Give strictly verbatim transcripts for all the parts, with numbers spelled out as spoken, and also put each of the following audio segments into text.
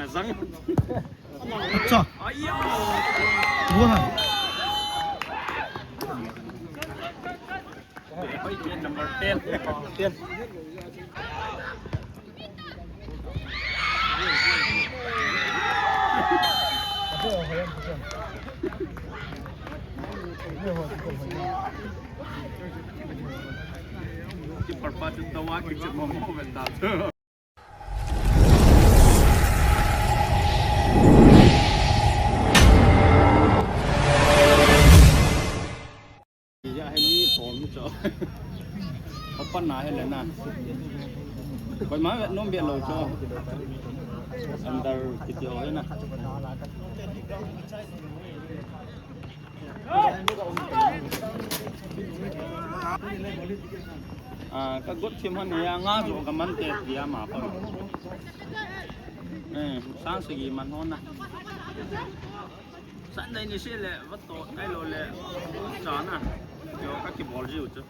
Zang. Acha. Aiya. Gol hai. Number ten. Ten. Keeper pa chu tawa kichep mo mo ve ta. Ija hi mi som cho. Open na hi le na. Koima nom be lo cho. Under kiti ho na. Ah, ka got thim han ya nga jo ka man te dia ma pa. Eh, sang sagi man ho na. Sunday ni se le, va to, ai lo le, cha na. Yo, ka kibol jiu chu.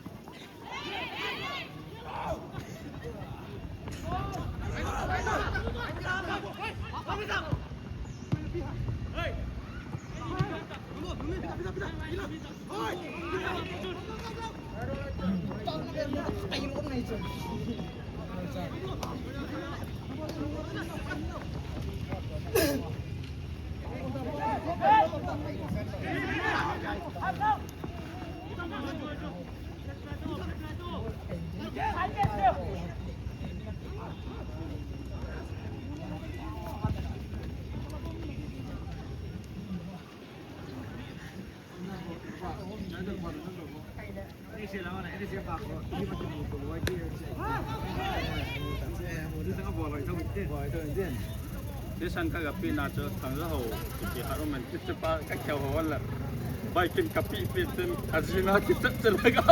Tisan ka gapi na chu thang ho ki ha ro man ki chu pa ka khel ho la. Bai kin ka pi pi tin a ji na ki chat chat la ga.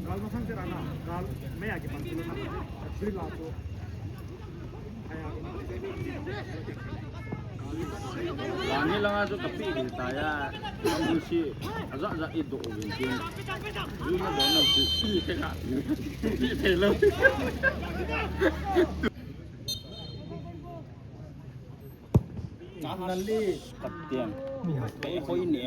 Gal ma sang te ra na. Gal me ya ki pan tu na. Ji la chu. Lani langa chu ka pi hi ta ya. Ka bu si. A za za i do u vin tin. Ju na do na si. Pi ke ka. Pi pe lo. Nali. Patien. Pe hoi ni.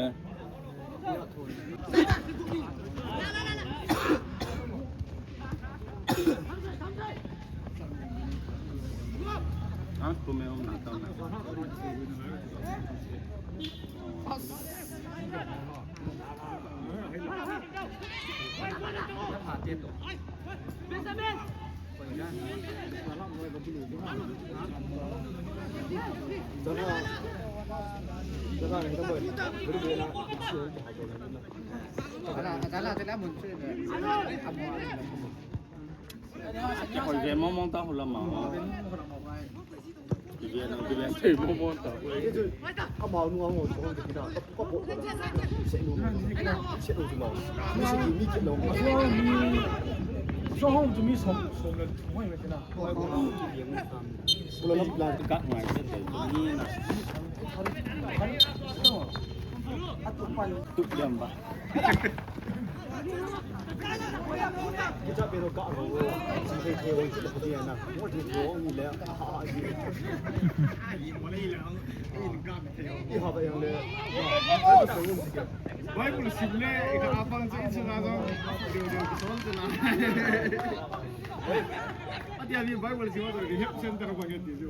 Ah, tu me um na tau na. Kihoi ve mong mong ta hula ma. Kivia nang kivia thei mo mo ta. Amau nu ang oi ko de kina. Ka po ko. Se nu. Se nu lo. Mi se ki mi ki lo. So home to me som som le mo me kina. Ko la la ka ngai se ni na. Tu yam ba. Kicha pero ka ro. Chi thei thei oi chi ko dia na. Mo chi ko ni le. I ha ba yang le. Bible sim le ka apang chi chi na zo. Dio dio ko son chi na. Ati ami Bible sim ma to help center ba nge ti ju.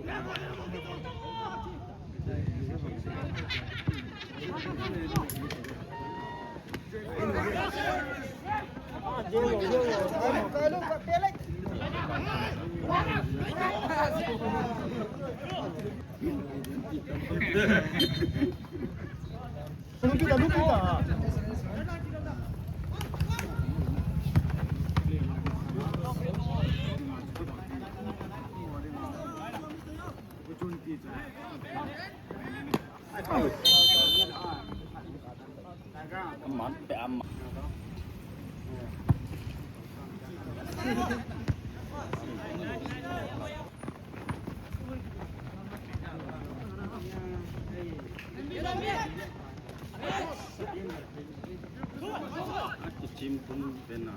Aman pe ama. Ati chim pum pe na.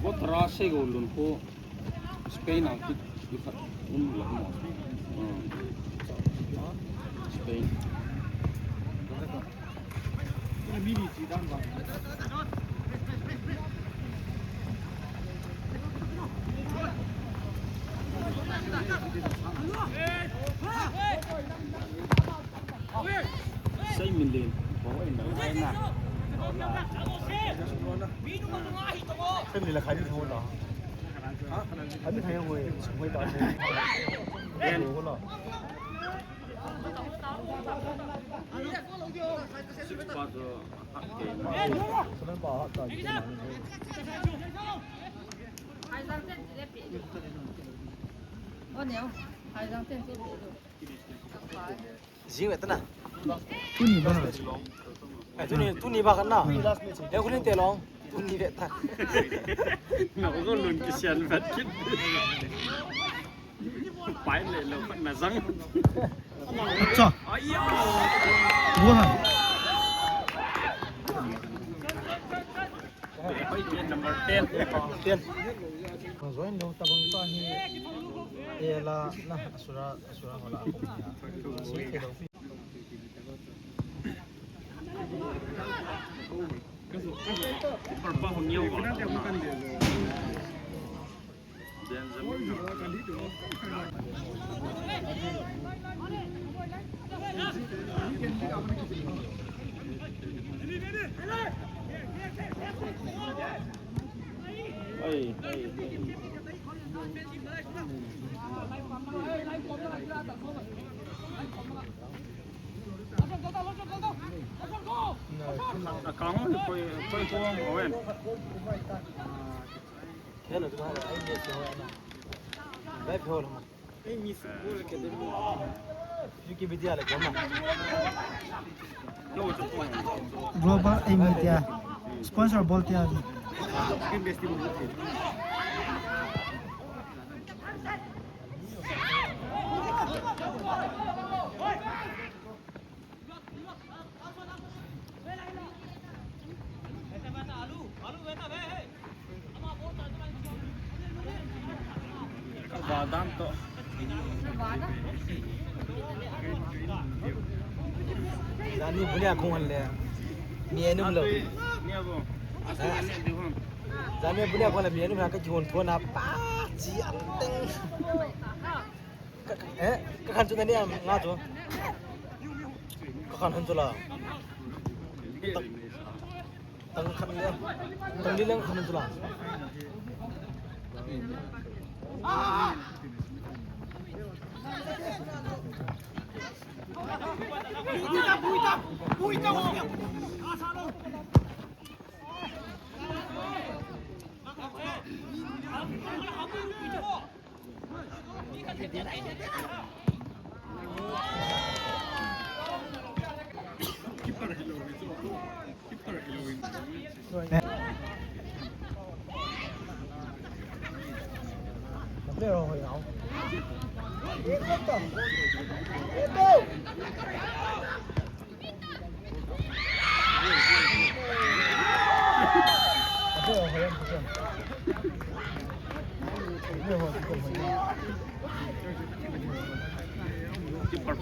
Go tara se go lun ko Spain a ki ki khat um la mo. Spain. Sei min lin. Bong ai na ai na. Sei min la khai ni thong ta. Ha? Ani khai hoi, hoi ta. Ko la. Six pa to. Seven pa ha ta. Jing ve ta na. Tuni ba. Eh, tuni, tuni ba kan na. Eh, kulin te long. Tuni ve ta. Na ko lun kisian vet kit. Pai le lo na jang. Acha. Aiya. Gol ha. Number ten. Ten. Join lo tabang pa hi. Ela na asura, asura hola. Account koi, koi ko owen. Hello, tumhara, ai, yes, ho na. Live ho na. Ai, Miss Football Academy. Yuki Vidya le kona. Global, ai, Media. Sponsor bolte aji. Jani bunia kong le. Ni enu lo. Jani bunia kong le, ni enu ka kihon thona pa chi ateng. Ka, ka, eh, ka khan chu na ni am nga chu. Ka khan han chu la. Tang, tang khan le. Tang ni leng khan chu la. Keeper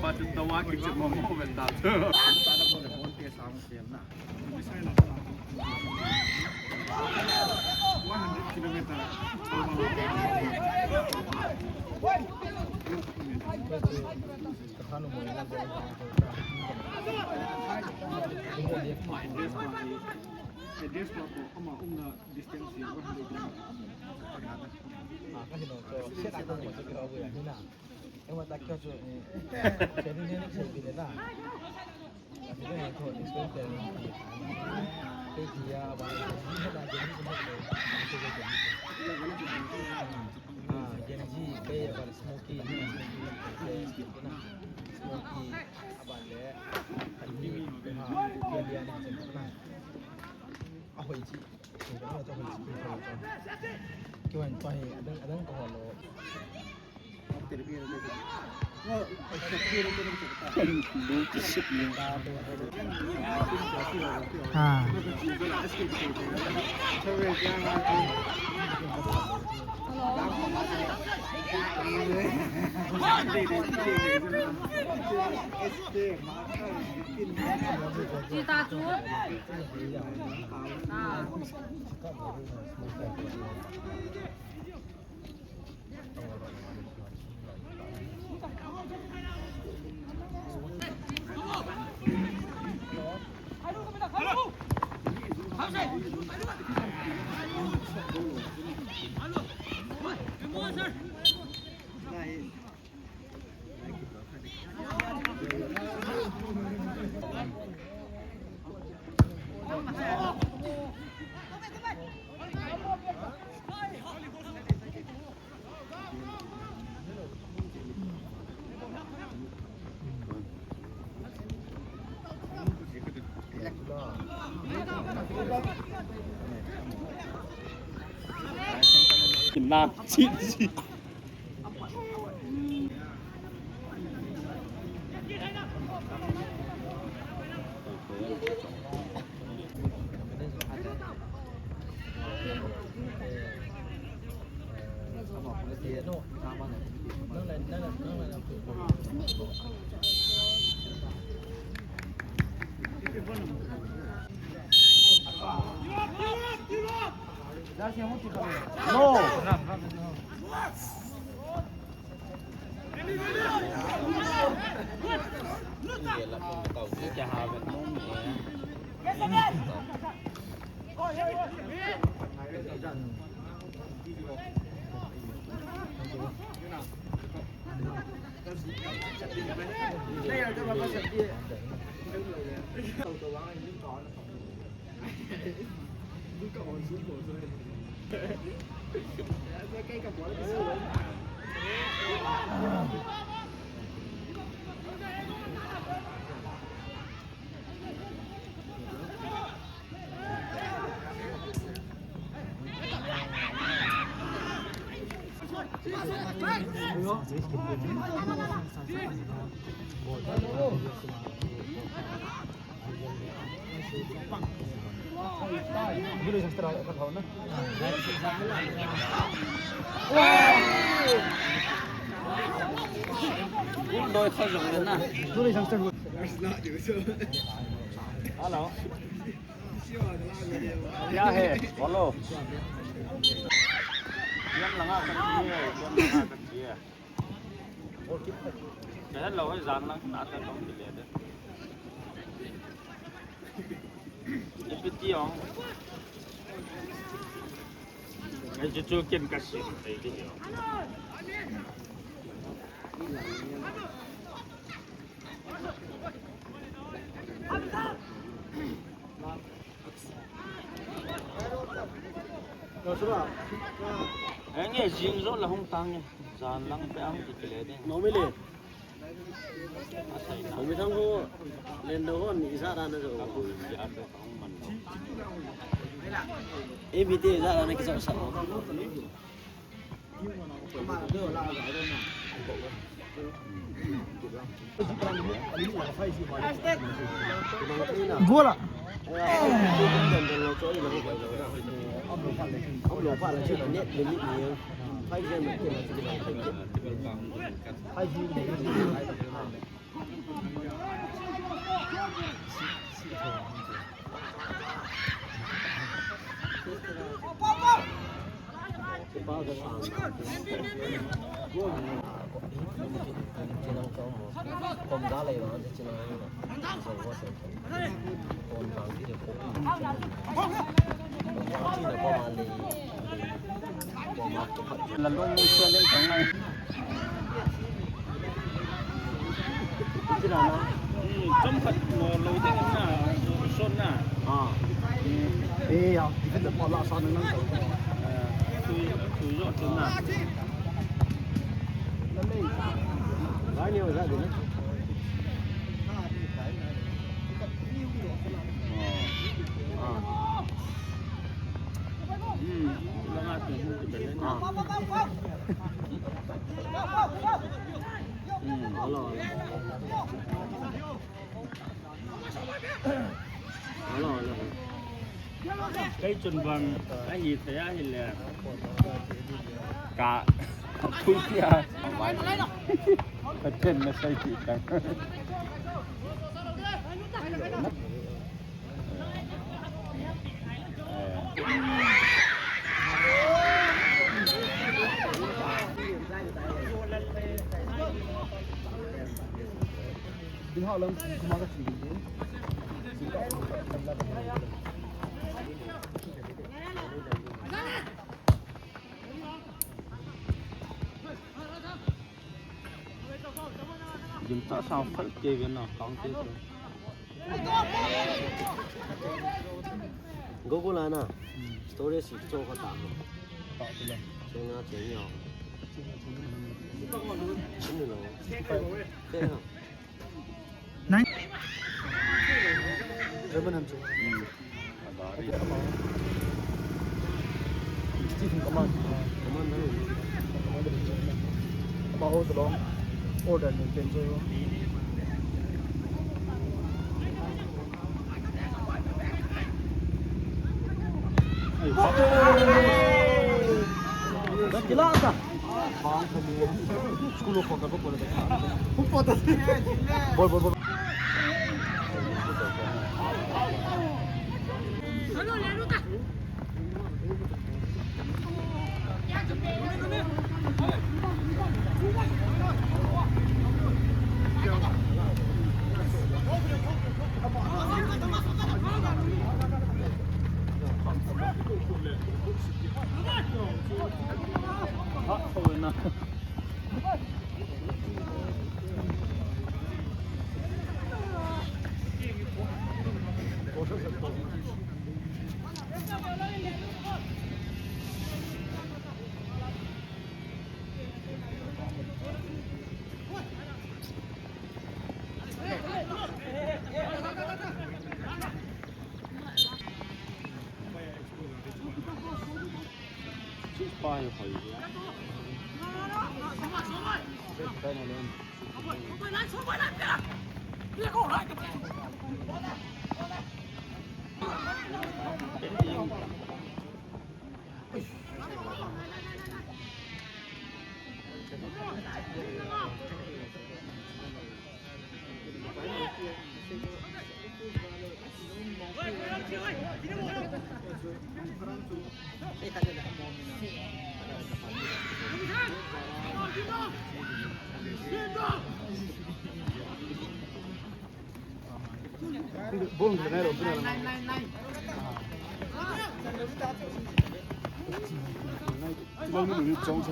pa chu tawa kiche mo mo ve ta. Hello. क्या है? बोलो। Hello, jan lang na ta tong kile de. Ipi ti ong. Ai chu chu ken ka sim te ti ong. Enge jing jo la hung tang e. Jan lang pe ang ti kile de. No me le. Home thang ho, len do ho, ni sa ra na jo. E mi te sa ra na ki sa sa. Goal ah. Kei chun bang ahi thei ahile ka pui tia ka chen na sai ti tang. Jim ta sao phal ke ve na kang ke. Gogo la na. Storage si cho ka ta. Ta tu la. Che nga che ni. Che ni lo. Che ha. Nine. Seven hundred. Chief in command. Commander. Commander in chief. About how long? Order ni pen jo. Kila ta. School of Rock, Rock, Rock. Bol, bol, bol.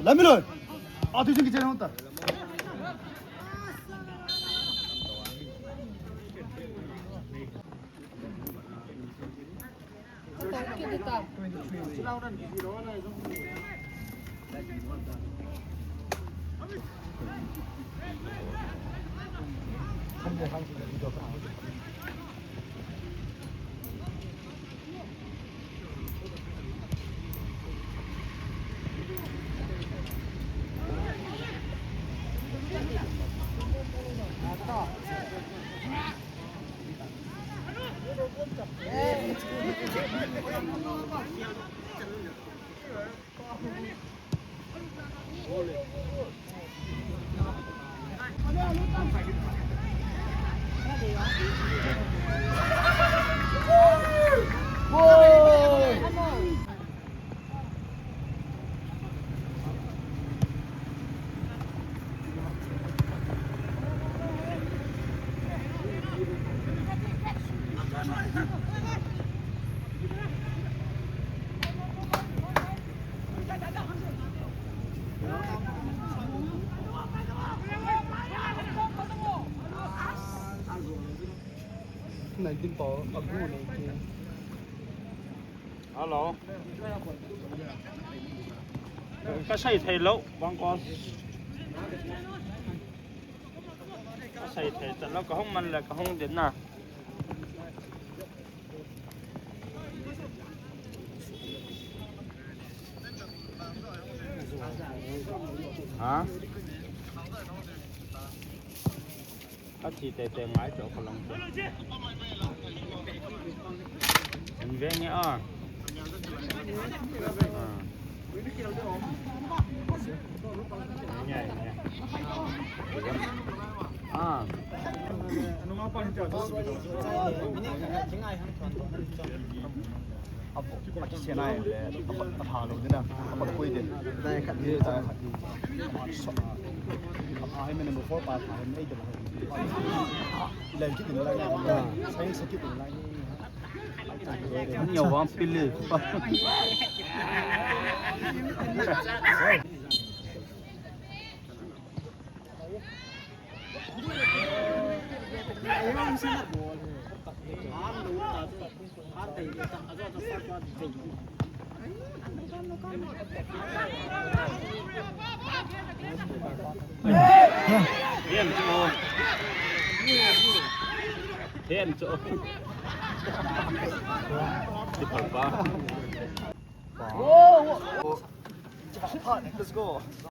Lamilo. Atu jing kichai nota. Nineteen pa, abu nineteen. Hello. Ka sei thei lou, bang ko. Ka sei thei talou, ka hung man le, ka hung din na. Ha? Ka thi tete ngai chu ka long chu. An ve nge a. A. Nge, nge. A. Apo, a kise nai le, apa, apa lo dina, apa koi din. Dai khat ni. Dai khat ni. Apa, hai mene mo for pa, hai mene de. Ilai kit din lai na. Sai sa kit din lai. Ni ya wan pili. Hen chu. Hen chu. Ti phal pa. Let's go.